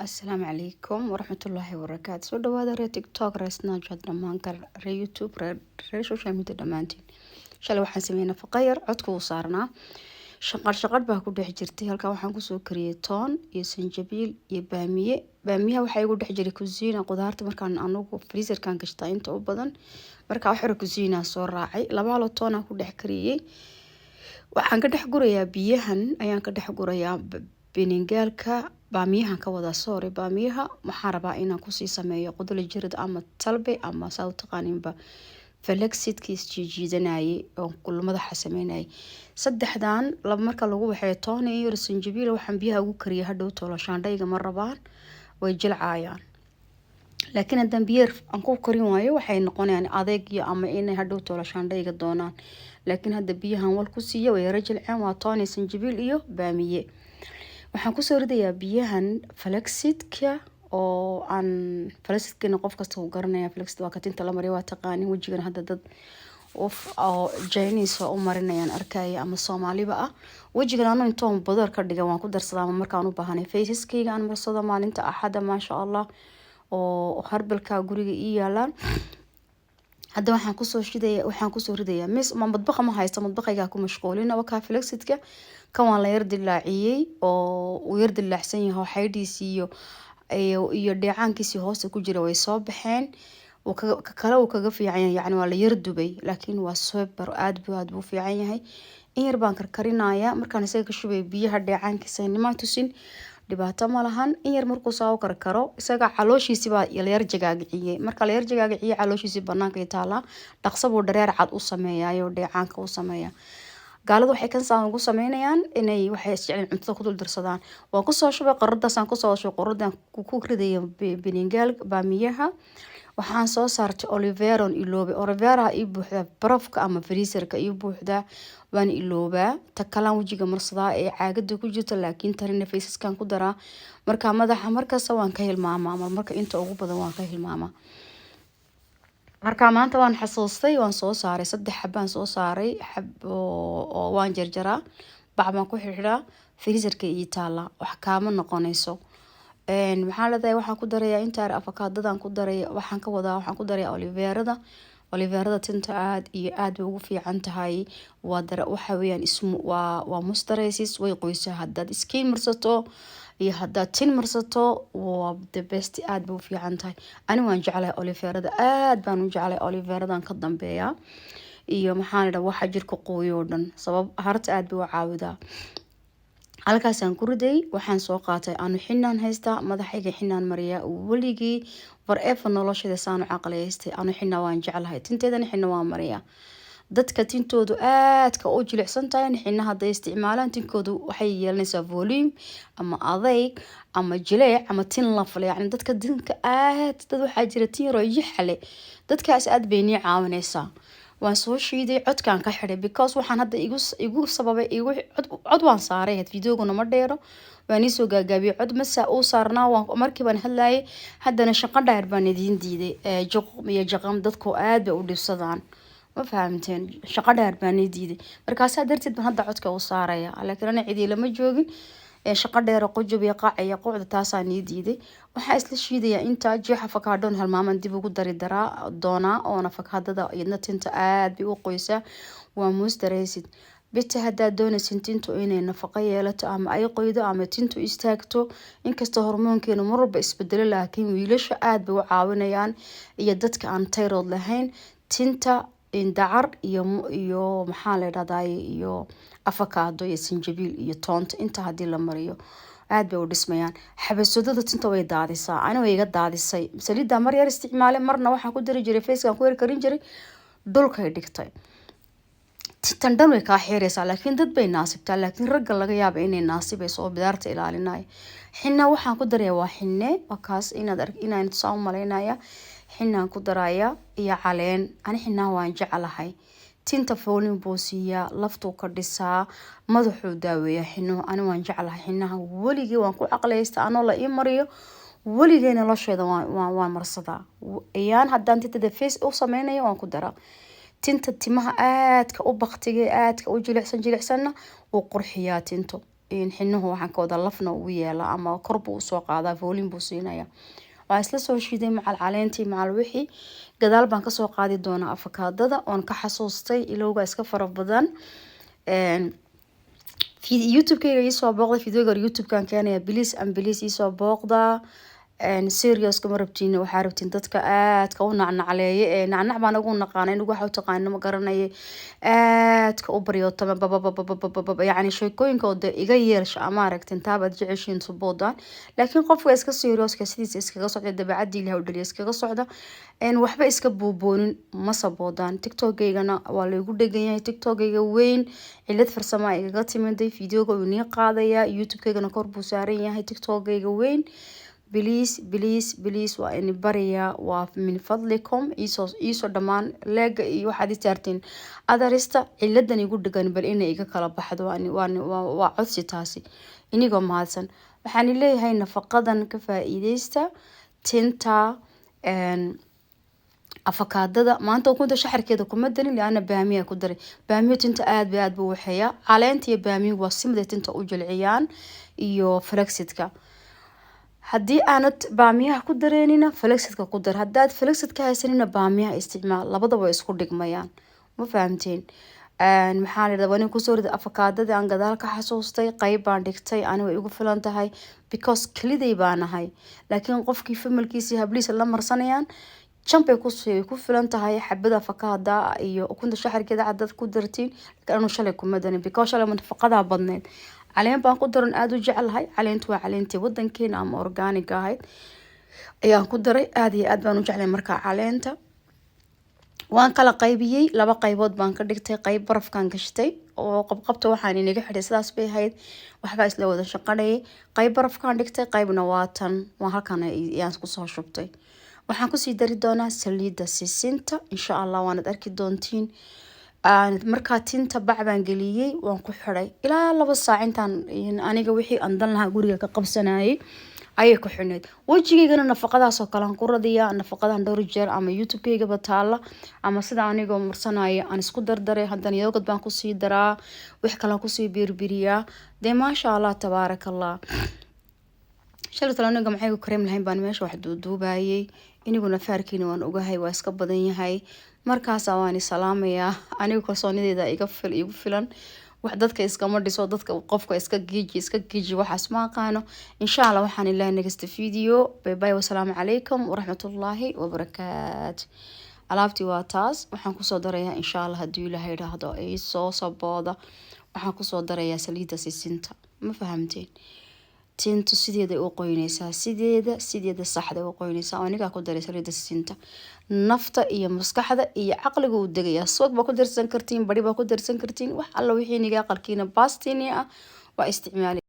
Asalaamu calaykum waraxmatullaahi wabarakaatu. Soo dhawaada reer TikTok, reer Snapchat, dhammaan reer YouTube, reer social media dhammaantiin. Shalay waxaan sameeyey nafaqa yar, codka uu saarnaa, shaqar shaqar baa ku dhex jirtay. Halkan waxaan kusoo kariyey toon iyo sanjabiil iyo baamiye. Baamiyaha waxaa igu dhex jiray kusiina qudaarta. Markaan anugu freezerkan gashtaa inta u badan, markaa wax yar kusiinaa soo raacay. Laba halo toonaan ku dhex kariyey. Waxaan ka dhex gurayaa biyahan, ayaan ka dhex gurayaa biningaalka baamiyahan ka wadaa, sorry, baamiyaha. Waxaan rabaa inaan kusii sameeyo qudula jirid ama talbe ama saa u taqaaninba, flaxseedkii isjiijiidanayay oo madaxa sameynayay. Saddexdan laba marka lagu waxeeyo toon iyo sanjabiil, waxaan biyaha ugu kariyay hadhow toolo shaandhayga ma rabaan, way jilcaayaan. Laakiin haddaan biyo aan ku karin waayo, waxay noqonayaan adeeg iyo ama inay hadhow toolo shaandhayga doonaan. Laakiin hadda biyahan wal ku siiya, way yara jilceen. Waa toon iyo sanjabiil iyo baamiye. Waxaan kusoo ridayaa biyahan flaxseedka oo aan flaxseedkana qof kasta uu garanaya. Flaxseed waa katinta la mariyo, waa taqaanin. Wejigan hadda dad oo Chinese u marinayaan arkaya ama Soomaaliba ah. Wejigan anu intoon badar ka dhiga waan ku darsadaa markaan u baahanay faceskayga aan marsado maalinta Axadda, maasha Allah, oo herbalka guriga ii yaalaan. Hadda waxaan kusoo shidaya, waxaan kusoo ridayaa mis ma madbaqa ma haysto, madbaqaygaa ku mashquulina. Wakaa flaxseedka kan waan la yar dilaaciyey oo uu yar dilaacsan yahay, xaydhiisii iyo dheecaankiisii hoosta ku jira way soo baxeen. Kale uu kaga fiican yahay, yacni waa la yar dubay, laakiin waa super, aad buu fiican yahay. In yar baan karkarinayaa. Markaan isaga ka shubay biyaha dheecaankiisa nimaa tusin, dhibaato ma lahan. In yar markuu saa u karkaro, isaga calooshiisi baa layar jagaagiciyey. Marka layar jagaagiciyey, calooshiisi banaanka taalaa, dhaqso buu dhareer cad u sameeyayo, dheecaanka u sameeya. Gaaladu waxay kan saan ugu sameynayaan inay waxay isjecleen cuntada ku dul dirsadaan. Waan kusoo shubay qaradaasaan kusoo shubay, qaradan ku ridaya biningaal baamiyaha. Waxaan soo saartay aloe vera on iloobay. Aloe vera ii buuxda barafka ama freezerka ii buuxda, waan iloobaa. Ta kalaan wejiga marsadaa ee caagada ku jirta, laakiin tanina faceskan ku daraa. Marka madaxa markasta waan ka hilmaamaa, marka inta ugu badan waan ka hilmaamaa. Marka maanta waan xasuustay, waan soo saaray. Saddex xabaan soo saaray, xab oo waan jarjaraa, bac baan ku xirxiraa, freezerka ii taala, wax kaama noqonayso. Maxaa leedahay? Waxaan ku darayaa intaar afakaadadan ku daraya, waxaan ka wadaa, waxaan ku darayaa aloe verada. Aloe verada tinta aad iyo aad bay ugu fiican tahay. Waa dara, waxa weeyaan ismu waa moisturizes, way qoysaa. Haddaad skin marsato iyo haddaad tin marsato, waa the best, aad bay u fiican tahay. Ani waan jeclahay aloe verada, aad baan u jeclay aloe veradan ka dambeeya iyo maxaan idhaha, waxa jirka qooyo oo dhan, sabab harta aad bay u caawidaa. Halkaasaan ku riday. Waxaan soo qaatay, anu xinaan haystaa, madaxayga xinaan mariyaa weligii, forever, noloshada saanu caqliyaystay. Anu xina waan jeclahay, tinteedana xina waan mariyaa. Dadka tintoodu aadka u jilicsan tahay, xina hadday isticmaalaan, tinkoodu waxay yeelanaysaa volume ama adeyg ama jileec ama tin lafle. Yacni dadka tinka aad, dad waxaa jira tin yaroo yixale, dadkaas aad bay nii caawinaysaa. Waan soo shiiday, codkaan ka xidhay because waxaan hadda igu sababay igu cod waan saaray. Videoguna ma dheero, waan iisoo gaagaabiyey. Cod masa uu saarnaa, waan markii baan hadlayay. Haddana shaqo dheer baan idiin diiday, juq iyo jaqam dadku aad bay u dhibsadaan, ma fahamteen? Shaqo dheer baan ii diiday, markaasaa darteed baan hadda codka u saaraya. Laakiin ana cidii lama joogin, shaqo dheer, qujub iyo qaac iyo qucda, taasaa nii diiday. Waxaa isla shiidayaa intaa jeex afakaadhoon halmaaman dib ugu dari daraa doonaa, oon afakaadada iyadna tinta aad bay u qoysaa, waa moisturized bita. Haddaad doonaysin tintu inay nafaqo yeelato ama ay qoydo ama tintu istaagto, inkastoo hormoonkeenu mar walba isbedelo, laakiin wiilasha aad bay u caawinayaan iyo dadka aan thyroid lahayn. Tinta dacar iyo maxaa la dhahdaa, iyo afakaado iyo sanjabiil iyo toonta, inta haddii la mariyo, aad bay u dhismayaan. Xabasoodada tinta way daadisaa, ani way iga daadisay. Saliidda mar yar isticmaalay, marna waxaan ku dari jiray facekan ku yar karin jiray, dhulkay dhigtay. Tintan dhan way kaa xiiraysaa, laakiin dad bay naasibtaa, laakiin ragga laga yaaba inay naasibayso oo bidaarta ilaalinaya. Xina waxaan ku daraya waa xine, waa kaas inaad inaan tusaa u malaynaya. Xinaan ku daraya iyo caleen. Ani xinaa waan jeclahay, tinta volume buu siiyaa, laftuu ka dhisaa, madaxuu daaweeyaa xinuhu. Ani waan jeclahay xinaha, weligii waan ku caqliyaysta anoo la ii mariyo, weligay nolosheeda waan marsadaa. Ayaan haddaan tintada face u sameynayo waan ku daraa. Tinta, timaha aadka u baktiga, aadka u jilicsan jilicsanna wuu qurxiyaa tinto. Xinuhu waxaan ka wada lafna ugu yeelaa ama kor buu usoo qaadaa, volume buu siinaya. Waa isla soo shiiday macal caleentii, macal wixii. Gadaal baan kasoo qaadi doonaa afakaadada oon ka xasuustay. Ilowga iska fara badan. YouTube-kayga iisoo booqda. Videoga YouTube-kan keenaya. Please and please, iisoo booqda. Serious kama rabtiin, waxaa rabtiin dadka aadka u nacnacleeya ee nacnac baan ugu naqaana. Inagu waxa u taqaano ma garanaya. Aadka u baryootama bababababababa, yacni sheekooyinka oo dee iga yeelsha ama aragtin taabaad jeceshiin suboodaan. Laakiin qofka iska seriouska, sidiisa iskaga socda, dabeecadii Ilaah u dhaliya iskaga socda, waxba iska buuboonin, ma saboodaan. TikTokaygana waa laygu dhegan yahay. TikTokayga weyn cilad farsama igaga timiday. Videoga uu inii qaadayaa, YouTube-kaygana kor buu saaran yahay. TikTokayga weyn, please, please, please, waa ini barayaa, waa min fadlikum, iisoo dhammaan leega iyo waxaad i saartiin adarista. Ciladan igu dhegan bal inay iga kala baxdo waa codsi taasi. Inigoo mahadsan, waxaan leeyahay nafaqadan ka faa-iideysta. Tinta afakaadada maanta ukunta shaxarkeeda kuma darin, liana baamiya ku daray. Baamiyo tinta aad ba aad buu waxeeyaa. Caleenta iyo baamiyuhu waa simaday tinta u jilciyaan iyo flaxseedka. Haddii aanad baamiyaha ku dareynina, flaxseedka ku dar. Haddaad flaxseedka haysanina, baamiyaha isticmaal. Labadaba way isku dhigmayaan, ma fahamteen? Maxaa la yidhahdaa, waa nin kusoo riday afakaadadii aan gadaal ka xasuustay. Qayb baan dhigtay, ani way igu filan tahay because keliday baan ahay. Laakiin qofkii familkiisii habliisa la marsanayaan, janbay ku filan tahay xabada afakaada iyo ukunta shaxarkeeda cadaad ku dartiin. Laakiin anu shalay kuma darin because shalay nafaqadaa badneyd. Caleen baan ku daran, aada u jeclahay caleentu. Waa caleentii wadankeena ama organic ahayd ayaan ku daray. Aada iyo aad baan u jeclay. Markaa caleenta waan kala qaybiyey, laba qaybood baan ka dhigtay. Qayb barafkan gashtay oo qabqabta waxaan inaga xidhay, sidaas bay ahayd, waxbaa isla wada shaqanayay. Qayb barafkan dhigtay, qaybna waa tan, waa halkan ayaan kusoo shubtay. Waxaan kusii dari doonaa saliidda sisinta, insha Allah, waanad arki doontiin. Markaa tinta bac baan geliyey, waan ku xiday ilaa 2 saac. Intaan aniga wixii aan dan lahaa guriga ka qabsanayay ayay ku xidhneyd. Wejigaygana nafaqadaasoo kale aan ku radiyaa. Nafaqadan dhowr jeer ama YouTube-kaygaba taala ama sida anigoo marsanaya aan isku dardaray. Haddana yogurt baan kusii daraa, wax kalaan kusii birbiriyaa. Dee maasha Allah, tabaaraka Allah. Shalay talo aniga maxay ku kareem lahayn baan meesha wax duuduubayay. Iniguna faarkiina waan ogahay, waa iska badan yahay. Markaasa waan salaamayaa. Aniga kalsoonideeda iga fil, igu filan. Wax dadka iskama dhiso, dadka qofka iska giiji, iska giiji, waxaas ma aqaano. Insha Allah, waxaan ilahay next video. Bye bye, wasalaamu calaykum waraxmatullaahi wabarakaatu. Alaabtii waa taas. Waxaan kusoo darayaa, insha Allah, haddii Ilaahay idhaahdo, ay soo sabooda, waxaan kusoo darayaa saliidda sisinta. Ma fahamteen? Tintu sideeda u qoynaysaa, sideeda saxda u qoynaysaa. Oo anigaa ku daray saliidda sisinta, nafta iyo maskaxda iyo caqliga uu degayaa. Subag baa ku darsan kartiin, bari baa ku darsan kartiin, wax alla wixii niga aqalkiina baastini ah waa isticmaali.